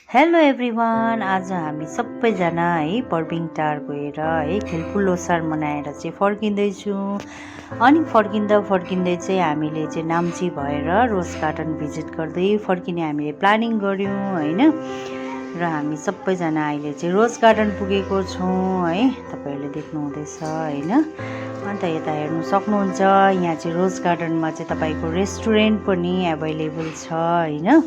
Hello everyone, आज हामी सबैजना है पर्बिङटार गएर है खेलकुद लोसार मनाएर चाहिँ फर्किँदैछौँ। अनि फर्किँदै चाहिँ हामीले चाहिँ नाम्ची भएर रोज गार्डन भिजिट गर्दै फर्किने हामीले प्लानिङ गऱ्यौँ होइन। र हामी सबैजना अहिले चाहिँ रोज गार्डन पुगेको छौँ है, तपाईँहरूले देख्नुहुँदैछ होइन। अन्त यता हेर्नु सक्नुहुन्छ, यहाँ चाहिँ रोज गार्डनमा चाहिँ तपाईँको रेस्टुरेन्ट पनि एभाइलेबल छ होइन।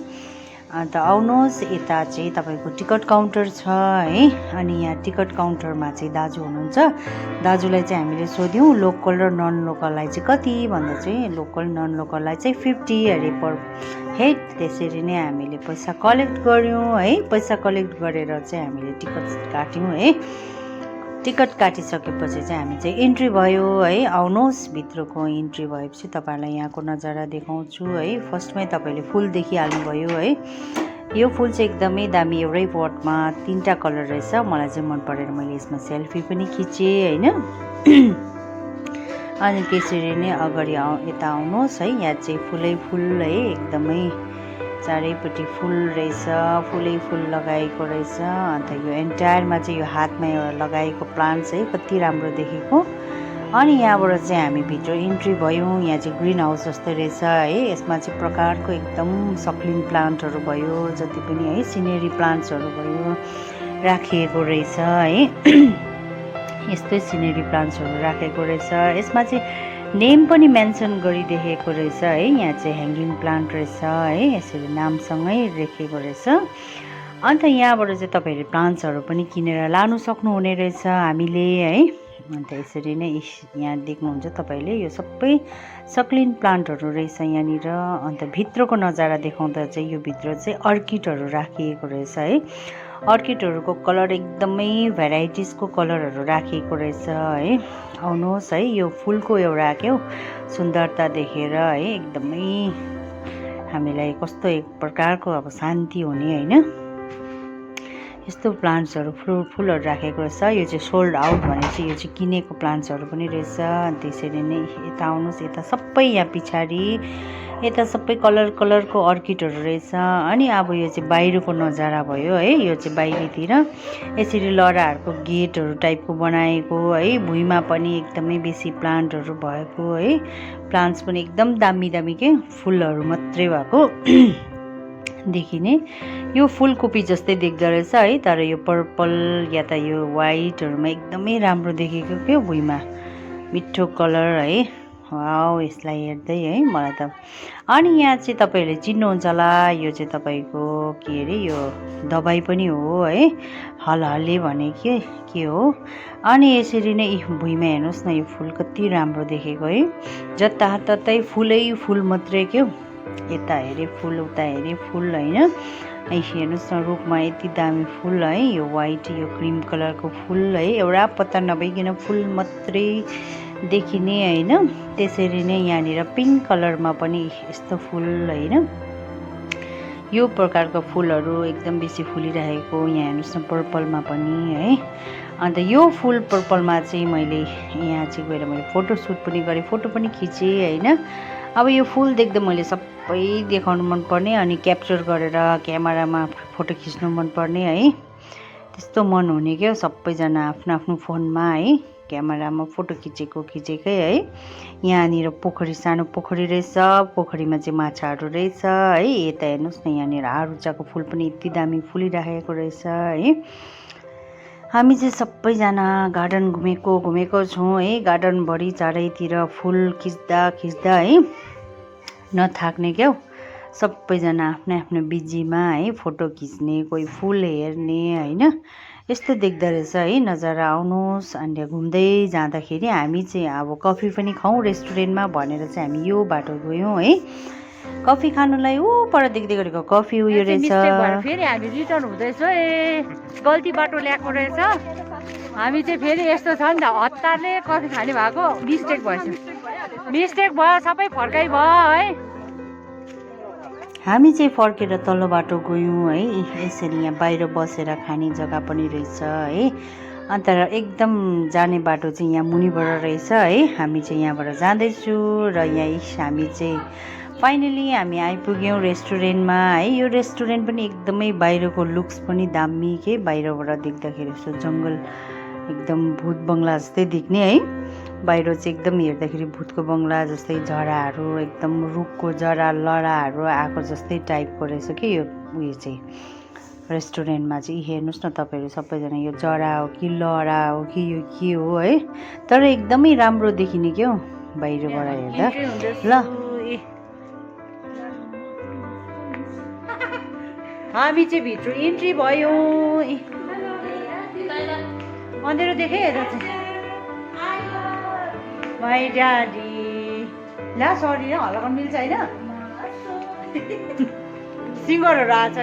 अन्त आउनुहोस्, यता चाहिँ तपाईँको टिकट काउन्टर छ है। अनि यहाँ टिकट काउन्टरमा चाहिँ दाजु हुनुहुन्छ, दाजुलाई चाहिँ हामीले सोध्यौँ लोकल र नन लोकललाई चाहिँ कति भन्दा चाहिँ लोकल नन लोकललाई चाहिँ 50 अरे पर हेड। त्यसरी नै हामीले पैसा कलेक्ट गऱ्यौँ है। पैसा कलेक्ट गरेर चाहिँ हामीले टिकट काट्यौँ है। टिकट काटिसकेपछि चाहिँ हामी चाहिँ इन्ट्री भयो है। आउनुहोस्, भित्रको इन्ट्री भएपछि तपाईँहरूलाई यहाँको नजारा देखाउँछु है। फर्स्टमै तपाईँले फुल देखिहाल्नुभयो है। यो फुल चाहिँ एकदमै दामी, एउटै पटमा 3टा कलर रहेछ। मलाई चाहिँ मन परेर मैले यसमा सेल्फी पनि खिचेँ होइन। अनि त्यसरी नै अगाडि यता आउनुहोस् है। यहाँ चाहिँ फुलै फुल है, एकदमै चारैपट्टि फुल रहेछ, फुलै फुल लगाएको रहेछ। अन्त यो एन्टायरमा चाहिँ यो हातमा लगाएको प्लान्ट्स है, कति राम्रो देखेको। अनि यहाँबाट चाहिँ हामी भित्र इन्ट्री भयौँ। यहाँ चाहिँ ग्रिन हाउस जस्तै रहेछ है। यसमा चाहिँ प्रकारको एकदम सक्लिन प्लान्टहरू भयो, जति पनि है सिनेरी प्लान्ट्सहरू भयो राखिएको रहेछ है। यस्तै सिनेरी प्लान्ट्सहरू राखेको रहेछ। यसमा चाहिँ नेम पनि मेन्सन गरिदेखेको रहेछ है। यहाँ चाहिँ ह्याङ्गिङ प्लान्ट रहेछ है, यसरी नामसँगै लेखेको रहेछ। अन्त यहाँबाट चाहिँ तपाईँहरूले प्लान्ट्सहरू पनि किनेर लानु सक्नुहुने रहेछ हामीले है। अन्त यसरी नै यहाँ देख्नुहुन्छ तपाईँले, यो सबै सक्लिन प्लान्टहरू रहेछ यहाँनिर। अन्त भित्रको नजारा देखाउँदा चाहिँ यो भित्र चाहिँ अर्किडहरू राखिएको रहेछ है। अर्किडहरूको कलर एकदमै भेराइटिजको कलरहरू राखिएको रहेछ है। आउनुहोस् है, यो फुलको एउटा क्या सुन्दरता देखेर है एकदमै हामीलाई कस्तो एक प्रकारको अब शान्ति हुने होइन। यस्तो प्लान्ट्सहरू फुलहरू राखेको रहेछ। यो चाहिँ सोल्ड आउट भनेपछि यो चाहिँ किनेको प्लान्ट्सहरू पनि रहेछ। अनि त्यसरी नै यता आउनुहोस्, यता सबै यहाँ पछाडि यता सबै कलरको अर्किडहरू रहेछ। अनि अब यो चाहिँ बाहिरको नजारा भयो है। यो चाहिँ बाहिरतिर यसरी लडाहरूको गेटहरू टाइपको बनाएको है। भुइँमा पनि एकदमै बेसी प्लान्टहरू भएको है। प्लान्ट्स पनि एकदम दामी दामी के फुलहरू मात्रै भएको देखिने। यो फुलकोपी जस्तै देख्दो रहेछ है, तर यो पर्पल या त यो वाइटहरूमा एकदमै राम्रो देखेको क्या भुइँमा, मिठो कलर है। वाउ, यसलाई हेर्दै है मलाई त। अनि यहाँ चाहिँ तपाईँहरूले चिन्नुहुन्छ होला, यो चाहिँ तपाईँको के अरे यो दबाई पनि हो है, हलहल्ले भने के हो। अनि यसरी नै भुइँमा हेर्नुहोस् न, यो फुल कति राम्रो देखेको है। जताततै फुलै फुल मात्रै क्या, यता हेरे फुल उता हेरे फुल होइन। हेर्नुहोस् न, रुखमा यति दामी फुल है, यो वाइट यो क्रिम कलरको फुल है, एउटा पत्ता नभइकन फुल मात्रै देखिने होइन। त्यसरी नै यहाँनिर पिङ्क कलरमा पनि यस्तो फुल होइन। यो प्रकारको फुलहरू एकदम बेसी फुलिरहेको। यहाँ हेर्नुहोस् न, पर्पलमा पनि है। अन्त यो फुल पर्पलमा चाहिँ मैले यहाँ चाहिँ गएर मैले फोटोसुट पनि गरेँ, फोटो पनि खिचेँ होइन। अब यो फुल देख्दा मैले सबै देखाउनु मनपर्ने, अनि क्याप्चर गरेर क्यामेरामा फोटो खिच्नु मनपर्ने है। त्यस्तो मन हुने क्या, सबैजना आफ्नो आफ्नो फोनमा है क्यामेरामा फोटो खिचेकै है। यहाँनिर पोखरी, सानो पोखरी रहेछ, पोखरीमा चाहिँ माछाहरू रहेछ है। यता हेर्नुहोस् न, यहाँनिर आरुचाको फुल पनि यति दामी फुलिरहेको रहेछ है। हामी चाहिँ सबैजना गार्डन घुमेको छौँ है। गार्डनभरि चारैतिर फुल खिच्दा है नथाक्ने क्या। सबैजना आफ्नो आफ्नो बिजीमा है फोटो खिच्ने, कोही फुल हेर्ने होइन। यस्तो देख्दो रहेछ है नजारा। आउनुहोस्, अनि घुम्दै जाँदाखेरि हामी चाहिँ अब कफी पनि खाउँ रेस्टुरेन्टमा भनेर चाहिँ हामी यो बाटो गयौँ है। कफी खानुलाई पर देख्दै गरेको कफी उयो रहेछ। फेरि हामी रिटर्न हुँदैछ, गल्ती बाटो ल्याएको रहेछ। हामी चाहिँ फेरि यस्तो छ नि त, हतारले कफी खाने भएको मिस्टेक भयो, सबै फर्काइ भयो है। हामी चाहिँ फर्केर तल्लो बाटो गयौँ है। यसरी यहाँ बाहिर बसेर खाने जग्गा पनि रहेछ है। अन्त एकदम जाने बाटो चाहिँ यहाँ मुनिबाट रहेछ है। हामी चाहिँ यहाँबाट जाँदैछु र यहाँ हामी चाहिँ फाइनली हामी आइपुग्यौँ रेस्टुरेन्टमा है। यो रेस्टुरेन्ट पनि एकदमै बाहिरको लुक्स पनि दामी के बाहिरबाट देख्दाखेरि यस्तो जङ्गल एकदम भूत बङ्गला जस्तै देख्ने है। बाहिर चाहिँ एकदम हेर्दाखेरि भूतको बङ्गला जस्तै झराहरू एकदम रुखको जरा लडाहरू आएको जस्तै टाइपको रहेछ कि यो उयो चाहिँ रेस्टुरेन्टमा चाहिँ। हेर्नुहोस् न तपाईँहरू सबैजना यो जरा हो कि लडा हो कि यो के हो है, तर एकदमै राम्रो देखिने क्या हो बाहिरबाट हेर्दा। ल हामी चाहिँ भित्र इन्ट्री भयो। अँधेरो देखेँ यता चाहिँ माई ड्याडी। ला सरी हल्ला गर्न मिल्छ होइन। सिङ्गरहरू आएछ।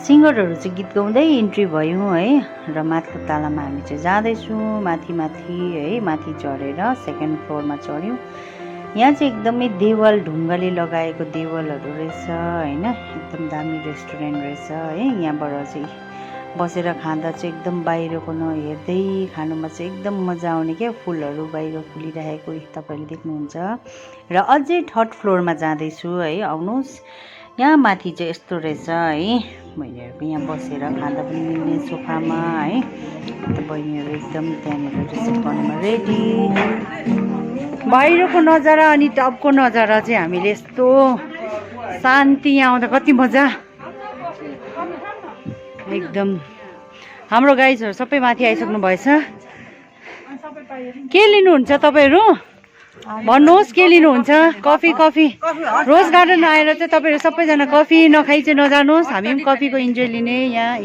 सिङ्गरहरू चाहिँ गीत गाउँदै इन्ट्री भयौँ है। र माथिल्लो तालामा हामी चाहिँ जाँदैछौँ माथि माथि है। माथि चढेर सेकेन्ड फ्लोरमा चढ्यौँ। यहाँ चाहिँ एकदमै देवल ढुङ्गाले लगाएको देवलहरू रहेछ होइन। एकदम दामी रेस्टुरेन्ट रहेछ है। यहाँबाट चाहिँ बसेर खाँदा चाहिँ एकदम बाहिरको नहेर्दै खानुमा चाहिँ एकदम मजा आउने क्या। फुलहरू बाहिर फुलिरहेको तपाईँले देख्नुहुन्छ। र अझै थर्ड फ्लोरमा जाँदैछु है। आउनुहोस् यहाँ माथि चाहिँ यस्तो रहेछ है। बहिनीहरूको यहाँ बसेर खाँदा पनि मिल्ने सोफामा है। अन्त बहिनीहरू एकदम त्यहाँनिर रिसिभ गर्नुमा रेडी। बाहिरको नजारा अनि टपको नजारा चाहिँ हामीले यस्तो शान्ति यहाँ आउँदा कति मजा एकदम। हाम्रो गाइजहरू सबै माथि आइसक्नु भएछ। के लिनुहुन्छ तपाईँहरू भन्नुहोस् के लिनुहुन्छ? कफी कफी रोज गार्डन आएर चाहिँ तपाईँहरू सबैजना कफी नखाइ चाहिँ नजानुहोस्। हामी पनि कफीको इन्जोय लिने यहाँ।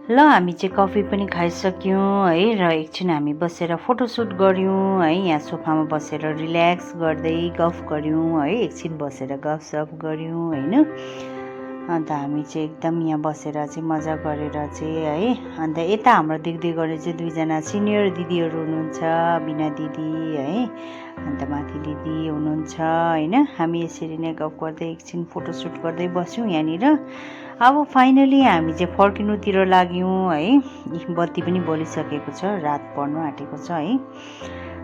ल हामी चाहिँ कफी पनि खाइसक्यौँ है। र एकछिन हामी बसेर फोटोसुट गऱ्यौँ है। यहाँ सोफामा बसेर रिल्याक्स गर्दै गफ गऱ्यौँ है। एकछिन बसेर गफसफ गऱ्यौँ होइन। अन्त हामी चाहिँ एकदम यहाँ बसेर चाहिँ मजा गरेर चाहिँ है। अन्त यता हाम्रो देख्दै गरेर चाहिँ दुईजना सिनियर दिदीहरू हुनुहुन्छ, बिना दिदी है। अन्त माथि दिदी हुनुहुन्छ होइन। हामी यसरी नै गफ गर्दै एकछिन फोटोसुट गर्दै बस्यौँ यहाँनिर। अब फाइनली हामी चाहिँ फर्किनुतिर लाग्यौँ है। बत्ती पनि बलिसकेको छ, रात पर्नु आँटेको छ है।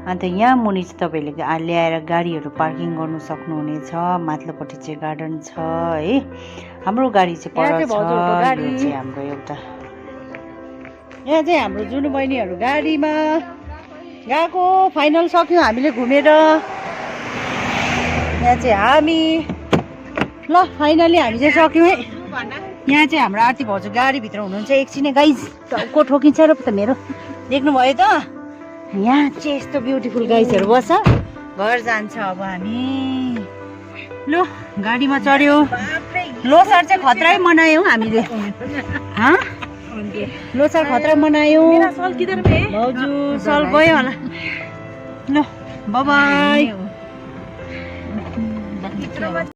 अन्त यहाँ मुनि चाहिँ तपाईँले ल्याएर गाडीहरू पार्किङ गर्नु सक्नुहुनेछ। माथिल्लोपट्टि चाहिँ गार्डन छ है। हाम्रो गाडी चाहिँ पर छ। यो चाहिँ हाम्रो एउटा यहाँ चाहिँ हाम्रो जुनु बहिनीहरू गाडीमा गएको। फाइनल सक्यौँ हामीले घुमेर। यहाँ चाहिँ हामी ल फाइनली हामी चाहिँ सक्यौँ है। यहाँ चाहिँ हाम्रो आरती भाउजू गाडीभित्र हुनुहुन्छ। एकछिन गाइज को ठोकिन्छ र त मेरो देख्नुभयो त। यहाँ चाहिँ यस्तो ब्युटिफुल गाइजहरू बस्छ। घर जान्छ अब हामी। लो गाडीमा चढ्यो। लोसार चाहिँ खतरै मनायौँ हामीले। लोसार खतरा मनायौँ। भाउजू सल गयो होला। ल बाई।